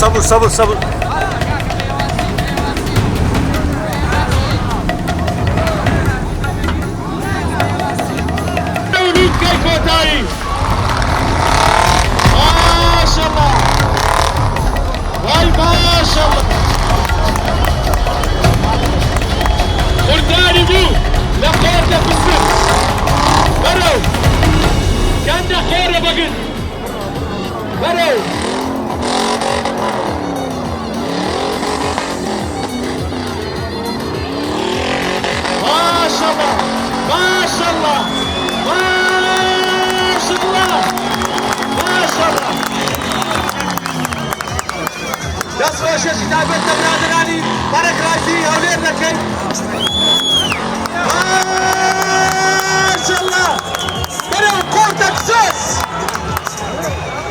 سەبر سەبر سەبر. لوتکەی کۆتایی ماشەڵا وای ماشەڵا قورتاری بوو لە قۆرتە پسک بەرەو کەندە خۆرە بەگر بەرەو ماشەڵا ماشەڵا ماشەڵا ماشەڵا. دەستخۆشیەکی تایبەت لە برادەرانی پەرەگرافی هەولێر دەکەین. ماشەڵا بەرەو قۆرتەکسۆس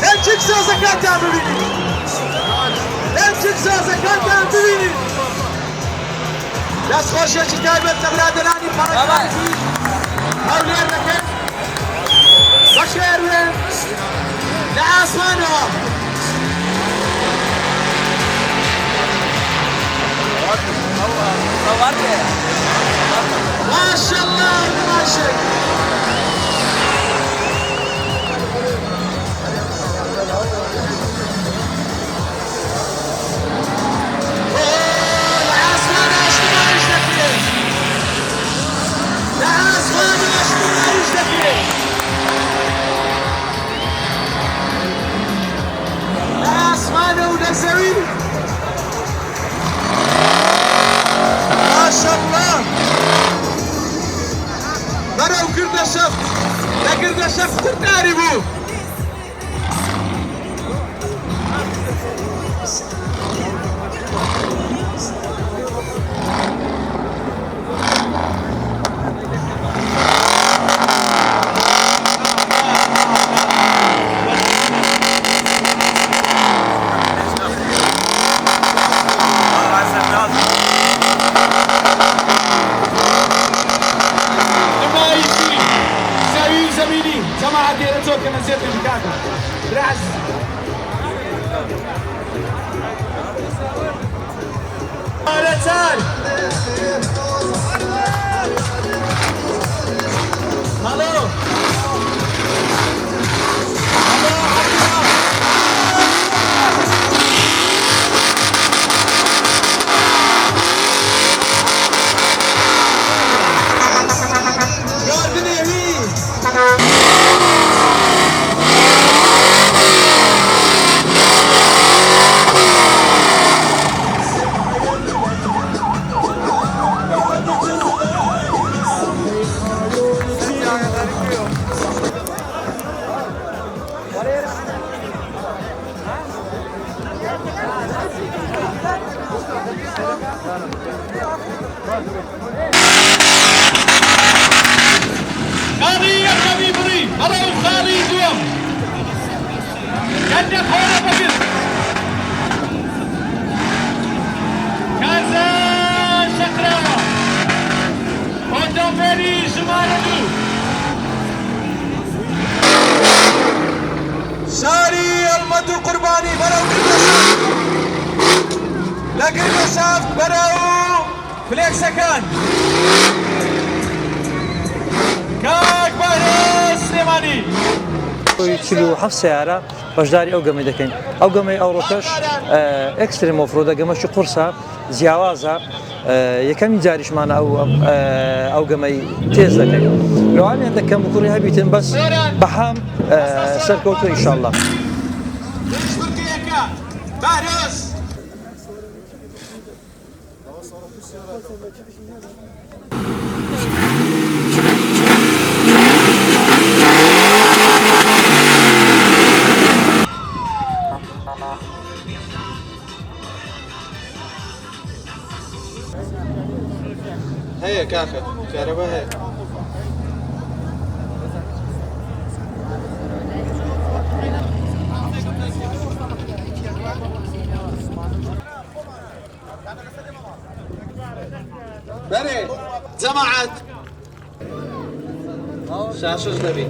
دەنگی سۆزەکانتان ببینین، دەنگی سۆزەکانتان ببینین. دەستخۆشیەکی تایبەت لە برادەرانی پەرەگرافی هەولێر دەکەین. بەخێربێن لە ئاسمانەوە. ماشەڵڵا نمایشێک. لە ئاسمانەوەش نمایش دەکرێت. لە ئاسمانەوەش نمایش دەکرێت. لە ئاسمانە و لە زەوی. ماشەڵڵا بەرەو گردە شەفت لە گردە شەفت قورتاری بوو. نمایشی زەوی و زەمینی جەماعەت لێرە زۆر کەمە زێتر کاکە برا عەزیز. چار هەڵۆ هەڵۆ عەبدوڵا. گاردنێوی. خاڵی یەکەمی بڕی بەڵێ و خاڵی دووەم کەندە خۆرە بەگر کارزان شەقراوە ئۆتۆمبێلی ژمارە 2. شاری ئەڵمەد و قوربانی بەرەو گردەشافت، لە گردەشافت بەرەو فلێکسەکان. کاک بەهرۆز سلێمانی. 47 سەیارە بەشداری ئەو گەمەی دەکەین. ئەو گەمەی ئەوڕۆکەش extreme off-road ە، گەمەشی قورسە، جیاوازە، یەکەمین جاریشمانە ئەو ئەو گەمەی تێز دەکەین. لەوانەیە هەندێک کەم و کوڕی هەبیتن، بەس بەهام سەرکەوتوو ئینشاڵڵا. پێشبڕکێیەکە بەهرۆز. هەیە کاکە کارەبا هەیە. بەرێ جەماعەت شاشش دەبی.